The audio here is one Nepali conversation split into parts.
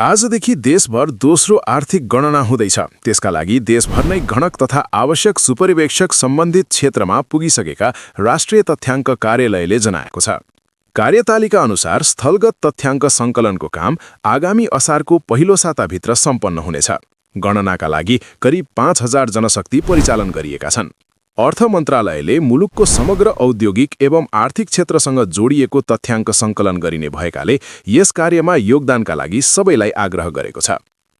आजदेखि देशभर दोस्रो आर्थिक गणना हुँदैछ। त्यसका लागि देशभर नै गणक तथा आवश्यक सुपरिवेक्षक सम्बन्धित क्षेत्रमा पुगिसकेका राष्ट्रिय तथ्याङ्क कार्यालयले जनाएको छ। कार्यतालिका अनुसार स्थलगत तथ्याङ्क सङ्कलनको काम आगामी असारको पहिलो साताभित्र सम्पन्न हुनेछ। गणनाका लागि करिब 5000 जनशक्ति परिचालन गरिएका छन्। अर्थ मन्त्रालयले मुलुकको समग्र औद्योगिक एवं आर्थिक क्षेत्रसँग जोडिएको तथ्याङ्क सङ्कलन गरिने भएकाले यस कार्यमा योगदानका लागि सबैलाई आग्रह गरेको छ।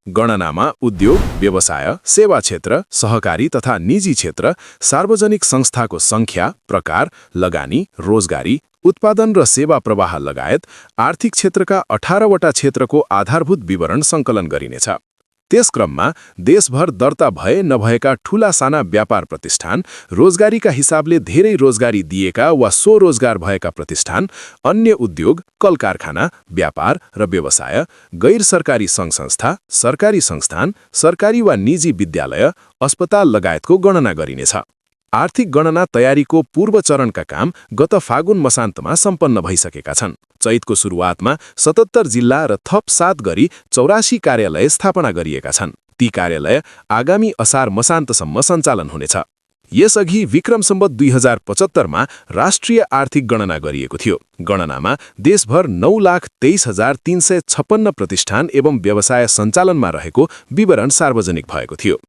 गणनामा उद्योग, व्यवसाय, सेवा क्षेत्र, सहकारी तथा निजी क्षेत्र, सार्वजनिक संस्थाको सङ्ख्या, प्रकार, लगानी, रोजगारी, उत्पादन र सेवा प्रवाह लगायत आर्थिक क्षेत्रका 18वटा क्षेत्रको आधारभूत विवरण सङ्कलन गरिनेछ। त्यस क्रममा देशभर दर्ता भए नभएका ठूला साना व्यापार प्रतिष्ठान, रोजगारीका हिसाबले धेरै रोजगारी दिएका वा स्वरोजगार भएका प्रतिष्ठान, अन्य उद्योग, कलकारखाना, व्यापार र व्यवसाय, गैर सरकारी सङ्घ-संस्था, सरकारी संस्थान, सरकारी वा निजी विद्यालय, अस्पताल लगायतको गणना गरिनेछ। आर्थिक गणना तयारीको पूर्व चरणका काम गत फागुन मसान्तमा सम्पन्न भइसकेका छन्। चैतको सुरुवातमा 77 जिल्ला र थप 7 गरी 84 कार्यालय स्थापना गरिएका छन्। ती कार्यालय आगामी असार मसान्तसम्म सञ्चालन हुनेछ। यसअघि विक्रम सम्वत 2075मा राष्ट्रिय आर्थिक गणना गरिएको थियो। गणनामा देशभर 9,23,356 प्रतिष्ठान एवं व्यवसाय सञ्चालनमा रहेको विवरण सार्वजनिक भएको थियो।